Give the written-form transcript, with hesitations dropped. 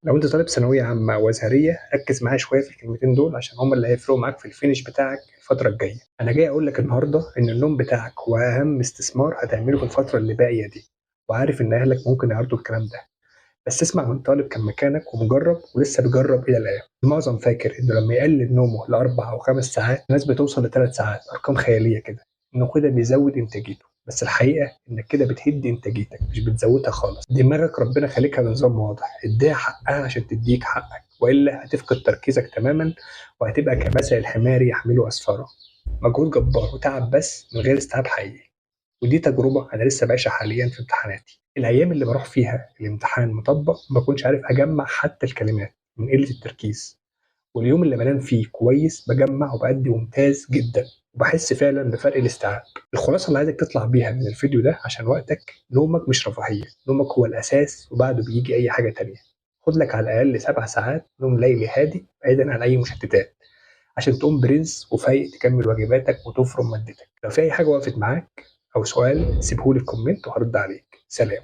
لو انت طالب ثانوية عامة او ازهريه، ركز معايا شوية في الكلمتين دول عشان هم اللي هيفرقوا معاك في ال finish بتاعك الفترة الجاية. انا جاي اقول لك النهارده ان النوم بتاعك هو اهم استثمار هتعمله في الفترة اللي باقية دي، وعارف ان اهلك ممكن يعرضوا الكلام ده، بس اسمع من طالب كان مكانك ومجرب ولسه بيجرب الى الان. المعظم فاكر انه لما يقلل نومه ل4 أو 5 ساعات، الناس بتوصل ل3 ساعات، ارقام خيالية كده، انه كده بيزود انتاجيته. بس الحقيقة انك كده بتهد انتاجيتك مش بتزودها خالص. دماغك ربنا خالقها بنظام واضح، اديها حقها عشان تديك حقك، والا هتفقد تركيزك تماما وهتبقى كمثل الحمار يحمله اسفاره، مجهود جبار وتعب بس من غير استيعاب حقيقي. ودي تجربه انا لسه بعيشها حاليا في امتحاناتي. الايام اللي بروح فيها الامتحان مطبق ما بكونش عارف اجمع حتى الكلمات من قلة التركيز، واليوم اللي بنام فيه كويس بجمع وبأدي ممتاز جدا وبحس فعلا بفرق الاستيعاب. الخلاصة اللي عايزك تطلع بيها من الفيديو ده عشان وقتك، نومك مش رفاهية، نومك هو الاساس وبعده بيجي اي حاجة تانية. خد لك على الاقل 7 ساعات نوم ليلي هادي بعيدا عن اي مشتتات عشان تقوم برنس وفايق تكمل واجباتك وتفرم مادتك. لو في اي حاجة وقفت معاك او سؤال سيبهولي في comment وهرد عليك. سلام.